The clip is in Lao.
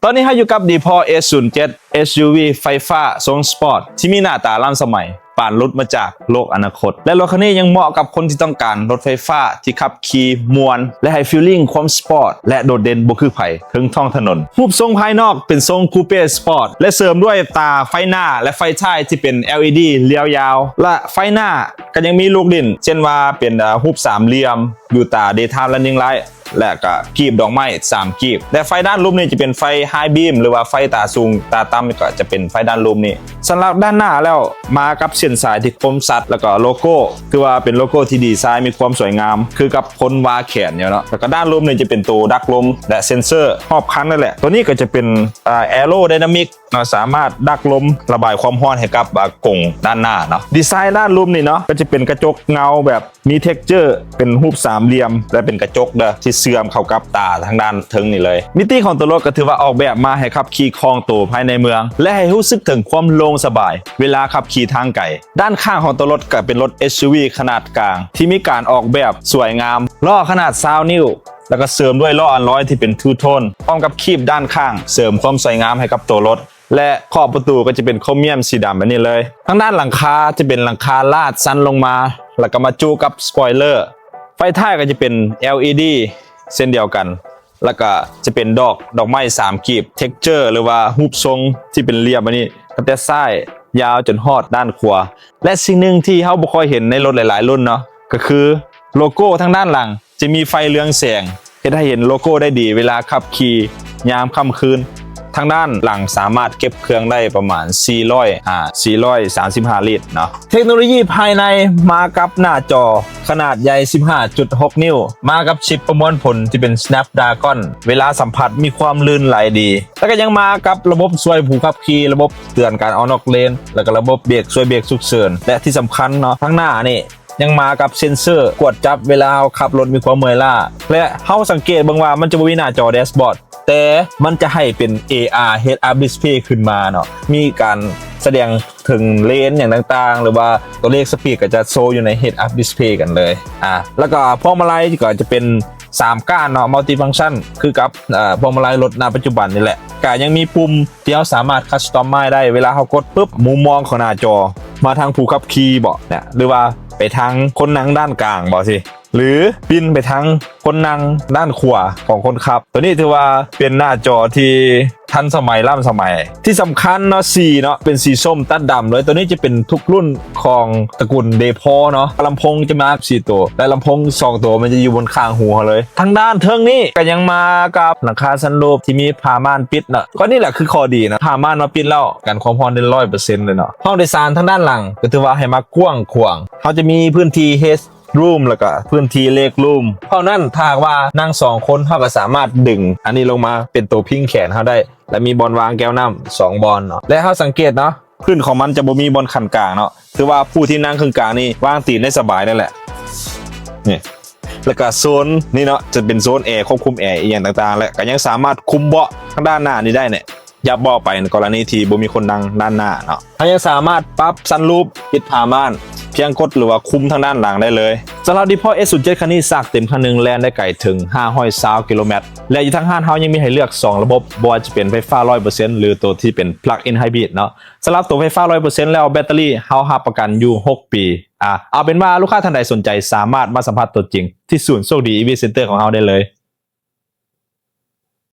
ຕອນນີ້ເຮົາຢູ່ກັບ Deepal ເອສສູນເຈັດ ເອສຢູວີ ໄຟຟ້າຊົງສະປອດ ທີ່ມີໜ້າຕາລ້ຳສະໄໝ ປານຫຼຸດມາຈາກໂລກອະນາຄົດ ແລະ ລົດຄັນນີ້ຍັງເໝາະກັບຄົນທີ່ຕ້ອງການລົດໄຟຟ້າທີ່ຂັບຂີ່ມ່ວນ ແລະ ໃຫ້ຟີລລິງຄວາມສະປອດ ແລະ ໂດດເດັ່ນບໍ່ຄືໃຜເທິງທ້ອງຖະໜົນ. ຮູບຊົງພາຍນອກເປັນຊົງຄູເປ້ສະປອດ ແລະ ເສີມດ້ວຍຕາໄຟໜ້າ ແລະ ໄຟທ້າຍທີ່ເປັນ ແອລອີດີ ລຽວຍາວ ແລະ ໄຟໜ້າກໍຍັງມີລູກຫຼິ້ນ ເຊັ່ນວ່າເປັນ ເອີ ຮູບສາມຫຼ່ຽມ ຢູ່ຕາ Daytime Running Light ແລະກະກີບດອກໄມ້ສາມກີບ ແລະໄຟດ້ານລຸ່ມນີ້ຈະເປັນໄຟ High Beam ຫຼືວ່າໄຟຕາສູງຕາຕ່ຳ ກໍຈະເປັນໄຟດ້ານລຸ່ມນີ້. ສຳລັບດ້ານໜ້າແລ້ວ ມາກັບເສັ້ນສາຍທີ່ຄົມຊັດ ແລະກໍໂລໂກ້ ຖືວ່າເປັນໂລໂກ້ທີ່ດີໄຊນ໌ ມີຄວາມສວຍງາມ ຄືກັບຄົນວາແຂນຢູ່ເນາະ. ແລະກໍດ້ານລຸ່ມນີ້ຈະເປັນໂຕດັກລົມ ແລະເຊັນເຊີຮອບຄັນນັ້ນແຫຼະ. ໂຕນີ້ກໍຈະເປັນ ອາ Aerodynamic ເນາະ ສາມາດດັກລົມ ລະບາຍຄວາມຮ້ອນໃຫ້ກັບ ອາ ກົງດ້ານໜ້າເນາະ. ດີໄຊນ໌ດ້ານລຸ່ມນີ້ເນາະ ກໍຈະເປັນກະຈົກເງົາແບບ ມີ texture ເປັນຮູບສາມຫຼ່ຽມ ແລະເປັນກະຈົກເດີ ທີ່ເຊື່ອມເຂົ້າກັບຕາທາງດ້ານເທິງນີ້ເລີຍ. ມິຕິຂອງຕົວລົດກໍຖືວ່າອອກແບບມາໃຫ້ຂັບຂີ່ຄ່ອງໂຕພາຍໃນເມືອງ ແລະໃຫ້ຮູ້ສຶກເຖິງຄວາມໂລ່ງສະບາຍເວລາຂັບຂີ່ທາງໄກ. ດ້ານຂ້າງຂອງຕົວລົດກໍເປັນລົດ ເອສຢູວີ ຂະໜາດກາງ ທີ່ມີການອອກແບບສວຍງາມ, ລໍ້ຂະໜາດຊາວນິ້ວ ແລະກໍເສີມດ້ວຍລໍ້ອາລອຍທີ່ເປັນ Two Tone ພ້ອມກັບຄີບດ້ານຂ້າງ ເສີມຄວາມສວຍງາມໃຫ້ກັບຕົວລົດ. ແລະຂອບປະຕູກໍຈະເປັນໂຄຣມຽມສີດຳແບບນີ້ເລີຍ. ທາງດ້ານຫຼັງຄາຈະເປັນຫຼັງຄາລາດຊັນລົງມາ ແລ້ວກໍມາຈຸກັບສະປອຍເລີ. ໄຟທ້າຍກໍຈະເປັນ ແອລອີດີ ເຊັ່ນດຽວກັນ ແລ້ວກໍຈະເປັນດອກ ດອກໄມ້ສາມກີບ texture ຫຼືວ່າຮູບຊົງທີ່ເປັນຫຼ່ຽມແບບນີ້ ຕັ້ງແຕ່ຊ້າຍຍາວຈົນຮອດດ້ານຂວາ. ແລະສິ່ງໜຶ່ງທີ່ເຮົາບໍ່ຄ່ອຍເຫັນໃນລົດຫຼາຍໆລຸ້ນເນາະ ກໍຄືໂລໂກ້ທາງດ້ານຫຼັງ ຈະມີໄຟເຮືອງແສງ ເຮັດໃຫ້ເຫັນໂລໂກ້ໄດ້ດີເວລາຂັບຂີ່ຍາມຄ່ຳຄືນ. ທາງດ້ານຫຼັງສາມາດເກັບເຄື່ອງໄດ້ປະມານສີ່ຮ້ອຍຫາສີ່ຮ້ອຍສາມສິບຫ້າລິດເນາະ. ເທັກໂນໂລຢີພາຍໃນມາກັບໜ້າຈໍຂະໜາດໃຫຍ່ສິບຫ້າຈຸດຫົກນິ້ວ ມາກັບຊິບປະມວນຜົນທີ່ເປັນ Snapdragon ເວລາສຳຜັດມີຄວາມລື່ນໄຫຼດີ ແລ້ວກໍຍັງມາກັບລະບົບຊ່ວຍຜູ້ຂັບຂີ່ ລະບົບເຕືອນການອອກນອກເລນ ແລ້ວກໍລະບົບເບຣກ ຊ່ວຍເບຣກສຸກເສີນ ແລະທີ່ສຳຄັນເນາະ ທາງໜ້ານີ້ ຍັງມາກັບເຊັນເຊີກວດຈັບເວລາເຮົາຂັບລົດມີຄວາມເມື່ອຍລ້າ ແລະເຮົາສັງເກດເບິ່ງວ່າມັນຈະບໍ່ມີໜ້າຈໍແດຊບອດ ແຕ່ມັນຈະໃຫ້ເປັນ ເອອາ Head Up Display ຂຶ້ນມາເນາະ ມີການສະແດງເຖິງເລນຫຍັງຕ່າງໆ ຫຼືວ່າຕົວເລກສະປີດກໍຈະໂຊຢູ່ໃນ Head Up Display ກັນເລີຍ. ອາ ແລ້ວກໍພວງມາໄລກໍຈະເປັນສາມກ້ານເນາະ Multifunction ຄືກັບ ເອີ ພວງມາໄລລົດນະປັດຈຸບັນນີ້ແຫຼະ. ກະຍັງມີປຸ່ມທີ່ເຮົາສາມາດ customize ໄດ້ ເວລາເຮົາກົດປຶບ ມຸມມອງຂອງໜ້າຈໍມາທາງຜູ້ຂັບຂີ່ບໍ ເນຍ ຫຼືວ່າໄປທາງຄົນນັ່ງດ້ານກາງບໍຊີ້ ຫຼືປິ່ນໄປທາງຄົນນັ່ງດ້ານຂວາຂອງຄົນຂັບ. ໂຕນີ້ຖືວ່າເປັນໜ້າຈໍທີ່ທັນສະໄໝ ລ້ຳສະໄໝ. ທີ່ສຳຄັນເນາະ ສີເນາະ ເປັນສີສົ້ມຕັດດຳເລີຍ. ໂຕນີ້ຈະເປັນທຸກລຸ້ນຂອງຕະກຸນ Deepal ເນາະ. ລຳໂພງຈະມາສີ່ໂຕ ແລະ ລຳໂພງສອງໂຕມັນຈະຢູ່ບົນຂ້າງຫູເຮົາເລີຍ. ທາງດ້ານເທິງນີ້ກໍຍັງມາກັບຫຼັງຄາ sunroof ທີ່ມີຜ້າມ່ານປິດເນາະ. ກໍນີ້ແຫຼະຄືຂໍ້ດີເນາະ ຜ້າມ່ານມາປິດແລ້ວ ກັນຄວາມຮ້ອນໄດ້ຮ້ອຍເປີເຊັນເລີຍເນາະ. ຫ້ອງໂດຍສານທາງດ້ານຫຼັງກໍຖືວ່າໃຫ້ມາກວ້າງຂວາງ ເຮົາຈະມີພື້ນທີ່ head room ແລ້ວກໍພື້ນທີ່ leg room ເທົ່ານັ້ນ. ຖ້າຫາກວ່ານັ່ງສອງຄົນ ເຮົາກໍສາມາດດຶງອັນນີ້ລົງມາເປັນໂຕພິງແຂນເຮົາໄດ້ ແລະ ມີບ່ອນວາງແກ້ວນ້ຳສອງບ່ອນເນາະ. ແລະ ເຮົາສັງເກດເນາະ ພື້ນຂອງມັນຈະບໍ່ມີບ່ອນຂັ້ນກາງເນາະ ຖືວ່າຜູ້ທີ່ນັ່ງເຄິ່ງກາງນີ້ວາງຕີນໄດ້ສະບາຍເລີຍແຫຼະ ນີ້. ແລ້ວກໍໂຊນນີ້ເນາະ ຈະເປັນໂຊນແອ ຄວບຄຸມແອອີ່ຫຍັງຕ່າງໆ ແລະ ກໍຍັງສາມາດຄຸມເບາະທາງດ້ານໜ້ານີ້ໄດ້ເນຍ ຍັບເບາະໄປ ໃນກໍລະນີທີ່ບໍ່ມີຄົນນັ່ງດ້ານໜ້າເນາະ. ເຮົາຍັງສາມາດປັບ sunroof ປິດຜ້າມ່ານ ພຽງກົດ ຫຼືວ່າຄຸມທາງດ້ານຫຼັງໄດ້ເລີຍ. ສຳລັບ Deepal ເອສສູນເຈັດ ຄັນນີ້ ຊາກເຕັມຄັນໜຶ່ງແລ່ນໄດ້ໄກເຖິງຫ້າຮ້ອຍຊາວກິໂລແມັດ ແລະ ຢູ່ທາງຮ້ານເຮົາຍັງມີໃຫ້ເລືອກສອງລະບົບ ບໍ່ວ່າຈະເປັນໄຟຟ້າຮ້ອຍເປີເຊັນ ຫຼື ໂຕທີ່ເປັນ plug-in hybrid ເນາະ. ສຳລັບໂຕໄຟຟ້າຮ້ອຍເປີເຊັນແລ້ວ ແບັດເຕີຣີເຮົາຮັບປະກັນຢູ່ຫົກປີ. ອາ ເອົາເປັນວ່າລູກຄ້າທ່ານໃດສົນໃຈ ສາມາດມາສຳຜັດຕົວຈິງທີ່ສູນໂຊກດີ EV Center ຂອງເຮົາໄດ້ເລີຍ.